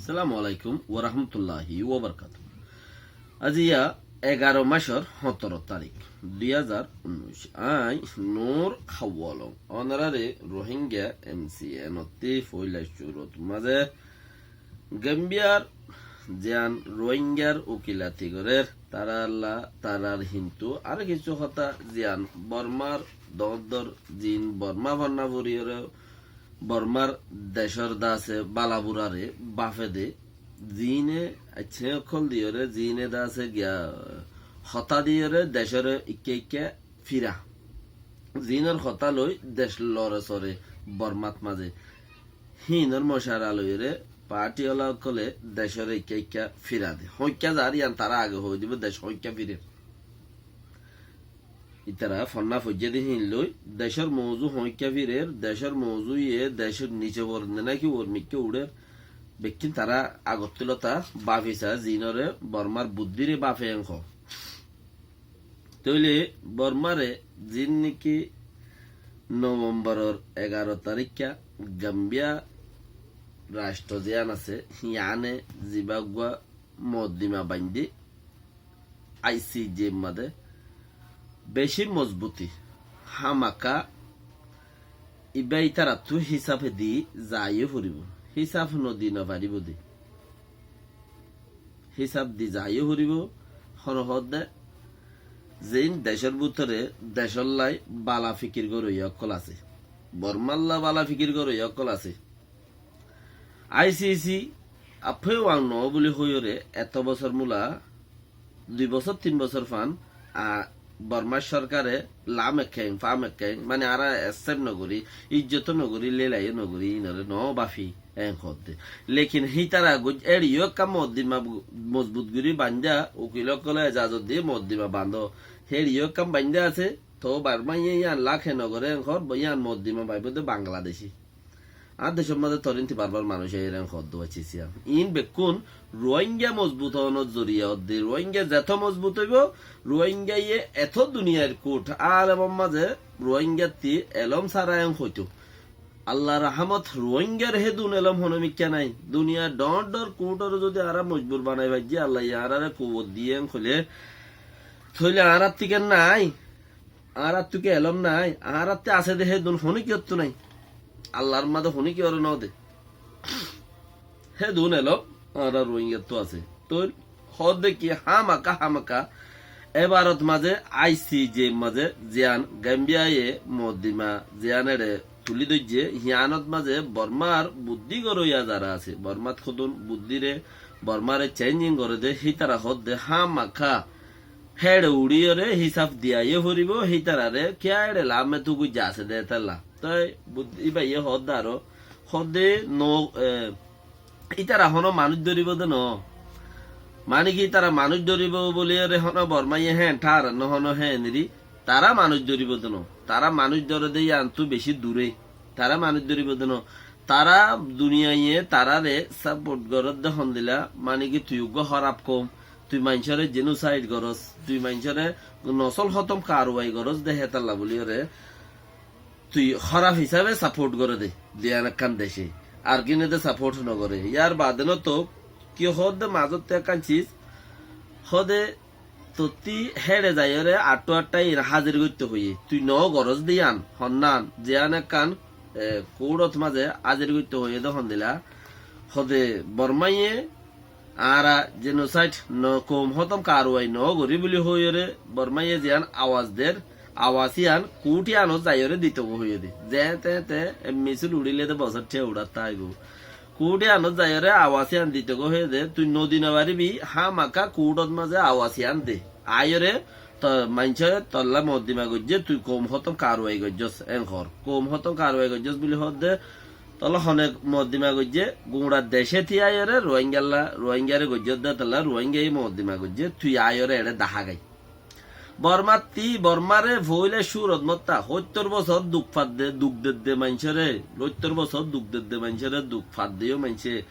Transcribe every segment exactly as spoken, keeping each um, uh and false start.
Assalamu alaikum warahmatulláhi wabarakátuhu. Aijja egaró macór hóñtoro tarik, dui házar unnúic. Añí Nur Hawwa Alom. Ónorare Rohingya M C N ottí foóila cúrut mazé Gambiyar ziyán Rohingyar ukilati gorér, taralla, tarar kintu aró kissú hotá ziyán Bormar dóñr dóñr ziín Borma fonná foriyóre Bormar decór de asé bála burare bafe de, ziíne aiccé ókkol diyóre, ziíne de asé giya hotá diyóre decóre ikká ikká fira. Ziínor hotá loi dec lore sore Bormat mazé. Híinor mocara loiyóre parti ola ókkole decóre ikká ikká fira de. Hoikká zar yián tará age hoi dibo dec hoikká firer. Ítara fonná foijjé de híin loi, decór mouzu hoikká firer, decór mouzu iye, decór nice uor de náki uor mikká uçer, bekkín tará agottú lota bafi sa, ziínore Bormar buddíre bafe en hoó. Tóile Bormare ziín niki Novemboror egaró tarikká Gambiya ractó ziyán asé, híyane zibá uggúa moddima baindé, I C J mazé beci mozbuti, hámaka ibá ítarattú hísafe di zaiyó foribó, hísaf nodi nofaribó de. Hísaf di zaiyó foribó, hono hoódde, zein decór bútore decóllai bála fikir goróiya ókkol asé, Bormalla bála fikir goróiya ókkol asé. I C C affói wang noó buli hoiyóre eto bosór mula, dui bosór, tin bosór fan, a, Bormar sorkare lam ekkeng, fam ekkeng, mane añára accept nogorí, ijjot nogorí, lelaiyó nogorí, inore noó bafi, en hoódde. Lekin hítara goi-, éçiyó ekkán moddima bu-, mozbut gorí baindá, ukil ókkole ejazot diyé moddima bandó. Héçiyó ekkán baindá asé, toó Bormaye yían laké nogoré en hoór, bo yían moddima baibó de Bangladecí. Añár decór mazé torinti barbar manúic aiyér en hoódde waccí siyam. Iín bekkún Ruáingga mozbut ónor zoriya ódde. Ruáingga zetó mozbut óibo, Ruáinggaye etó duniyair kuth, alemor mazé Ruáinggattí elóm sára en hoitó. Allar rahámot Ruáinggar hédun elóm honó mikká nái. Duniyar dhoóñr dhoóñr kuthoré zodi añára mozbur banai faijjí, Allaye añáráre kuwot diyé en hoilé, tóile añárattí ken nái? Añárattú ki elóm nái? Añárattí asé de hédun honíkiyottú nái. Allar mazé honíkiyoré noó de. Hédun elóm añára Ruáinggattú asé. Tói hoódde ki hámaka hámaka ebarot mazé I C J mazé ziyán Gambiyaye moddima ziyán eçe tulí dóijje, híanot mazé Bormar buddí goróiya zará asé, Bormat hodún buddíre Bormare cheinjing goré de, hítara hoódde hámaka héçe uçíyoré hísaf diyaiyó foribó, hítararé kiyá éçe laáme tuguijja asé dé étalla. Toi bud-, íbayé hoódde aró, hoódde no, e, ítara honó manúic dóribou dé noó. Mani ki ítara manúic dóribou bóliyoré honó Bormaiyé héen tháar noó honó héen eri, tará manúic dóribou dé noó. Tará manúic dóre dé yíanttú bicí duré. Tará manúic dóribou dé noó. Tará duniyaiye taráre sáport goródde hondila, mani ki tui uggúa hóraf koum, tui maincóre jenosaid gorós, tui maincóre nosól hótom karuwai gorós dé hétalla bóliyoré, tui hóraf hisábe sáport goré dé, diyán ekkán decé. Ar gíne dé sáport nogoré. Yár baade notóu ki hoódde mazóttu ekkán cis, hoóde tottí héçe zaiyóre aṭṭu aṭṭá iín házir goittó hoiyé. Tui noó gorós dé yían, honnán, ziyán ekkán, e, kuúçot mazé házir goittó hoiyé dé hondila. Hode Bormaiyé añára jenosaid no, koum hótom karuwai noó gorí buli hoiyóre Bormaiyé ziyán awaz der, awaz yían kuúth yíanot zaiyóre ditogói hoiyé dé. Zeéñte eéñte, e, misil uçíle dé bosór thíya uçát táibou. Kuúth yíanot zaiyóre awaz yían ditogói hoiyé dé, tui nodi nofaribí, hámaka kuúçot mazé awaz yían de. Aiyóre, to, maincé tolla moddima goijjé, tui koum hótom karuwai goijjós, en hoór. Koum hótom karuwai goijjós buli hoódde, tolla hone moddima goijjé, guñça decé tíyaiyóre, Ruáingalla, Ruáinggare goijjós dé tolla, Ruáinggaye moddima goijjé, tui aiyóre eçé dahá gai. Bormattí, Bormare foóila cúrot motta, hóittor bosór duk fadde, duk dedde maincóre, hóittor bosór duk dedde maincóre, duk fadde yó maincé.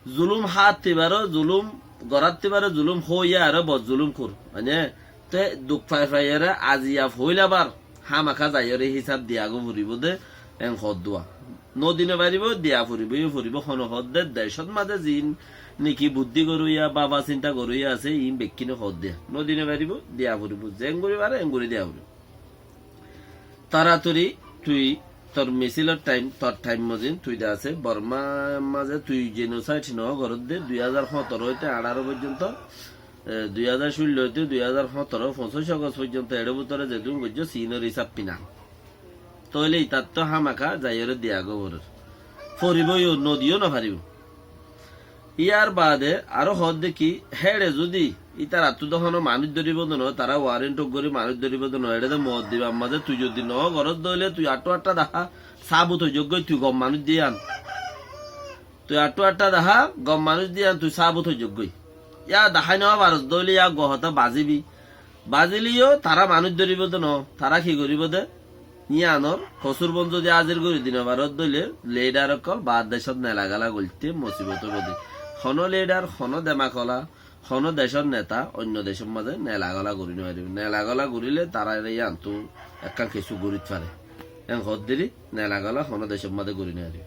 Zulúm háatti baró, zulúm gorátti baró, zulúm hoóiya aró bor zulúm kur. Mane, te duk fai faiyóre aziya foóila bar, hámaka zaiyóre hísaf diyagói foribóu dé, en hoóddua. Nodi nofaribó, diya foribó, yó foribó, hono hoódde decót mazé ziín niki buddí goróiya, báfa sinta goróiya asé, iín bekkíne hoódde. Nodi nofaribó, diya foribó, zeéngorí fare, eéngorí diya foribó. Toratori tui tor misílor thaim, tor thaim mozin tui de asé, Bormar mazé tui jenosaid noó goródde, dui házar hóñtoro óite añçáro foijjonto, e, dui házar cúllo óite dui házar hóñtoro, foñsíc Ogost foijjonto, eçé bútore zedún goijjó, siínor hísab finan. Tóile itattú hámaka zaiyóre diya goborer. Foribó yó, nodi yó nofaribó. Yárbaade aró hoódde ki, héçe zudi ítarattú de honó manúic dóribo de noó, tará warent uk gorí manúic dóribo de noó, eçé de moot dibar mazé tui zudi noó gorós de óile tui añttú añttá dahá, sábut ói zoggói tui gom manúic de yían. Tui añttú añttá dahá, gom manúic de yían tui sábut ói zoggói. Yá dahái noó farós de óile yá eggúa hotá bazíbi. Bazíle yó tará manúic dóribo de noó, tará ki goríbo de? Yíanor kosúrbun zudi ázir gorí di nofarós de óile, lidar ókkol baár decót nelagola goitté mosibot óibo de. Honó lidar, honó demak ola, honó decór neta oinno decór mazé nelagola gorí nofaribó. Nelagola goríle taráre yíanttú ekkán kessú gorít fare. Eén hoódde ri nelagola honó decór mazé gorí nofaribó.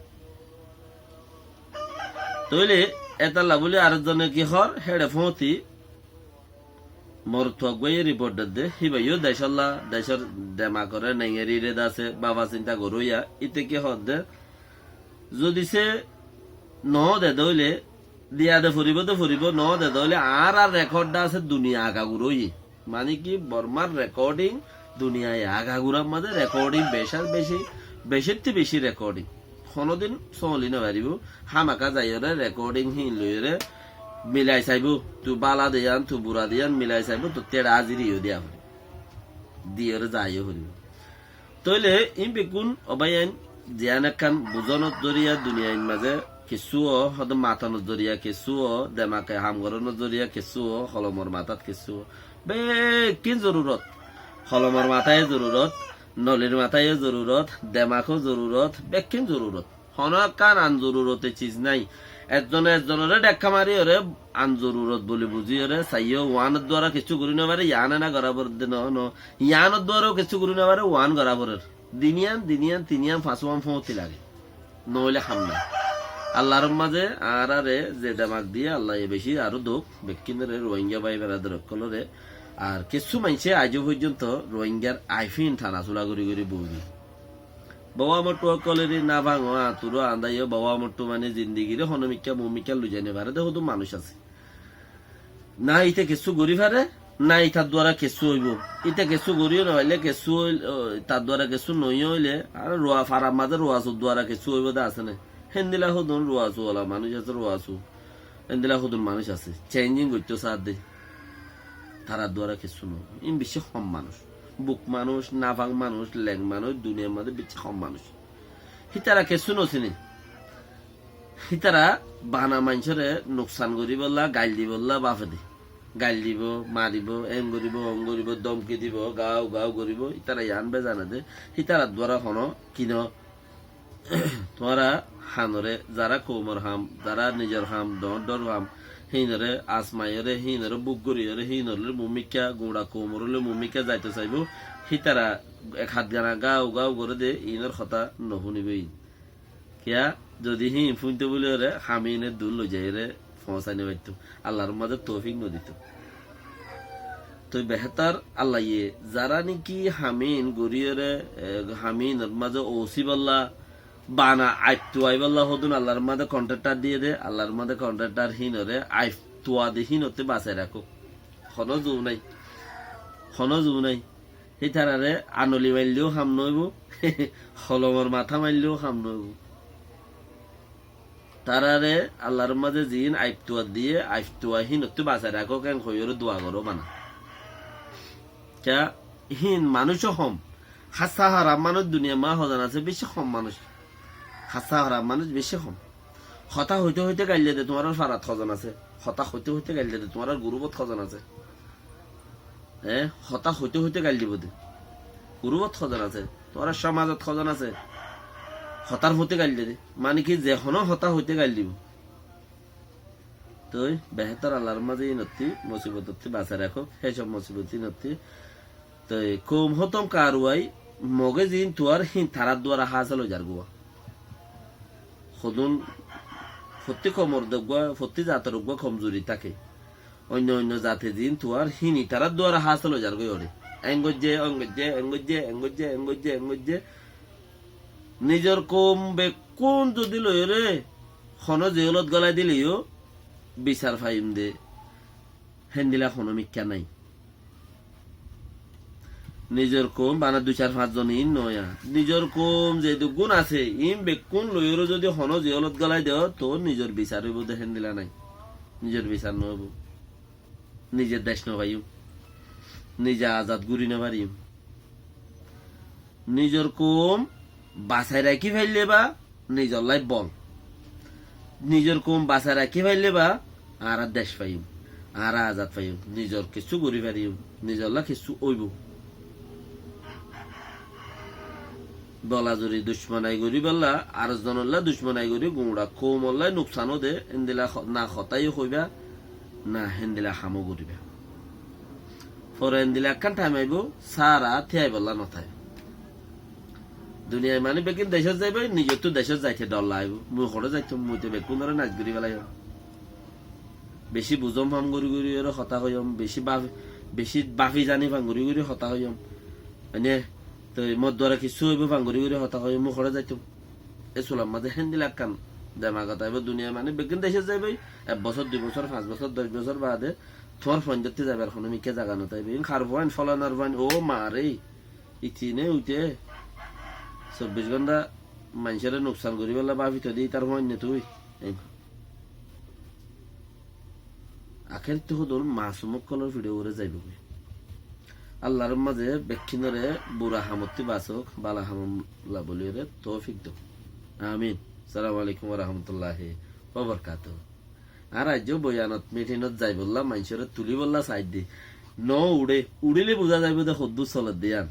Tóile étalla bóli arezzone ki hoór, héçe fóñti morotfua eggúaye riport dedde, híbayó decólla, decór demakoré neñgerire de asé, báfa sinta goróiya, íte ki hoódde, zudi sé noó de de óile, diya de foribó de foribó, noó de de óile añárar rekod de asé duniya agagura óiye. Mani ki, Bormar rekoding duniyaye agagurar mazé rekoding becár beci, becóttu beci rekoding. Honódin sóli nofaribó, hámaka zaiyóre rekoding híin loiyóre milai saibó, tui bála de yían, tui bura de yían milai saibó, tottú eçé áziri yó diya foribó. Diyóre zaiya foribó. Tóile iín bekkún, o báiyain, ziyán ekkán buzónor zoriya duniyair mazé kessú ó, hoódde matanor zoriya kessú ó, demake ham gorónor zoriya kessú ó, holomor matát kessú ó. Bekkín zorurot. Holomor matáyo zorurot, nolir matáyo zorurot, demakó zorurot, bekkín zorurot. Honó ekkán anzorurote ciz nái. Ezzone ezzonoré dhekká mariyóre anzorurot buli buzíyore saiyó, uánor duara kessú gorí nofaré, yiáne ná gorá foredde, no, no. Yiánor duarao kessú gorí nofaré, uán gorá forer. Diniyan, diniyan, tiniyan, fañsúan fóñti lage. Noóile ham nái. Allar mazé añáráre ze demak diyé, Allaye beci aró douk, bekkúnoré, Rohingya bái beradar ókkolóre. Ar kessú maincé aijó foijjonto Rohingyar aifín thanasúla gorí gorí boói. Bouwa mottú ókkolóre nafangó, añturó, añdáiyo, bouwa mottú mani zindigiré honómikká muúmikká loi zai nofaré dé hodún manúic asé. Ná íte kessú gorí faré, ná ítar duara kessú óibo. Íte kessú goríyo nofaillé, kessú óil-, ó, tar duara kessú noóiyo óile, ar rua farar mazé ruasur duara kessú óibo dé asé né? Héndilla hodún ruasu ola manúic asé, ruasu. Héndilla hodún manúic asé. Chéinjing goittó saádde. Tarar duara kessú noó. Iín bicí hom manúic. Buk manúic, nafang manúic, leng manúic, duniyair mazé bicí hom manúic. Hítara kessú nosiné. Hítara bana maincóre nuksan goríbolla, gail dibolla bafede. Gail dibo, maribo, en goribo, on goribo, domki dibo, gau gau goribo. Hítara yián bezane de. Hítarar duara hono kino tuáñra hanore, zará koumor ham, zará nizor ham, doóñr doóñr ham, híinore asmaiyóre, híinore buk goríyore, híinorle mumikká, guñça koumorle mumikká zaito saibó, hítara ek hát gana gau gau goré de, iínor hotá nofúnibó iín. Kiyá, zodi híin fúinto bóli óre, ham iíne dul loi zaiyóre foóñsai nofaittó. Allar mazé toufik noditó. Toi behétar Allaye zará niki ham iín goríyore, e, ham iínor mazé ousíbolla bana aif tuaibólla hodún Allar mazé konthékthar diyé dé, Allar mazé konthékthar híinore aif tuade híinottú basai rakók. Honó zuu nái. Honó zuu nái. Hítarare anoli mailleyó ham noóibo, holomor matá mailleyó ham noóibo. Tarare Allar mazé ziín aif tua diyé, aif tua híinottú basai rakók, en hoiyóre dua goró bana. Kiyá híin manúic hom. Hássa háram manúic duniyair mazé hozan asé, bicí hom manúic. Hássa háram manúic bicí hom. Hotá hoité hoité gail diyé dé tuáñrar farat hozan asé. Hotá hoité hoité gail diyé dé tuáñrar gurubot hozan asé. E, hotá hoité hoité gail dibó dé. Gurubot hozan asé. Tuáñrar somazot hozan asé. Hotár fúti gail diyé dé. Mani ki ze honó hotá hoité gail dibó. Toi behétar Allar mazé iínottí, mosibotottí basai rakók, hé sob mosibot iínottí. Toi koum hótom karwai, Mogé ziín tuar híin tarar duara hásil ói zargói. Hodún fottí koumor de uggúa, fottí zator uggúa komzuri táke. Oinno oinno zate ziín tuwar híin itarár duara hásil ói zargói óre. Eén goijjé, oin goijjé, eén goijjé, eén goijjé, eén goijjé, eén goijjé. Nizor koum bekkún zodi loiyóre honó zeólot gólai dileyó bisar faiyum de, héndila honó mikká nái. Nizor koum bana dui sair fañs zon iín noó, nizor koum zeduggún asé iín bekkún loiyóre zodi honó zeólot gólai deó, toóu nizor bisar óibou de, héndila nái. Nizor bisar noóibou. Nize dec nofaiyúm. Nize azad gorí nofaríyum. Nizor koum basai rakí faillé ba nizollá bol. Nizor koum basai rakí faillé ba añára dec faiyúm, añára azad faiyúm, nizor kessú gorí faríyum, nizollá kessú óibou. Bolazuri ducmanai goríbollá, ar zonollá ducmanai gorí guñça koumollá nuksan ó de, héndila ho-, na hotá yó hoibá, na héndila ham ó goríba. Fore héndila ekkán thaim aibóu, sára thíyaibollá nothái. Duniyai manúic beggín decót zaibói, nizottú decót zaite dhor laibóu. Mui hoçé zaitum, mui to beggúnoré naic gorí felaiyum. Bicí buzóm fang gorí gorí eré hotá hoiyóm, bicí baf-, bicí bafi zani fang gorí gorí hotá hoiyóm. Ene, toi mor duara kessú óibou fang gorí gorí hotá hoiyóm, mui hoçé zaitum. E sular mazé héndila ekkán demagot aibóu, duniyai manúic beggín decót zaibói, ek bosór, dui bosór, fañs bosór, doc bosór baade tuáñr fuain dótti zaibar honó mikká zaga notáibou. Iín har fuain, folanar fuain, ó ma re, itine uite sobbic gónta maincóre nuksan goríbollá bafito de, itar fuain ne tui. Ei. Akér tú hodún masum ókkolór fiçe uore zaibói. Allar mazé bekkúnoré bura hamottú basók, bala hamolla boliyóre toufik douk. Amin. Assalamu alaikum wa rahmatullahi wa barakatuhu. Ar aijjó boyanot, mitinot zaibollá, maincóre tulíbollá saidde. No uçé, uçíle buzá zaibóu de hoddúr soledde yían.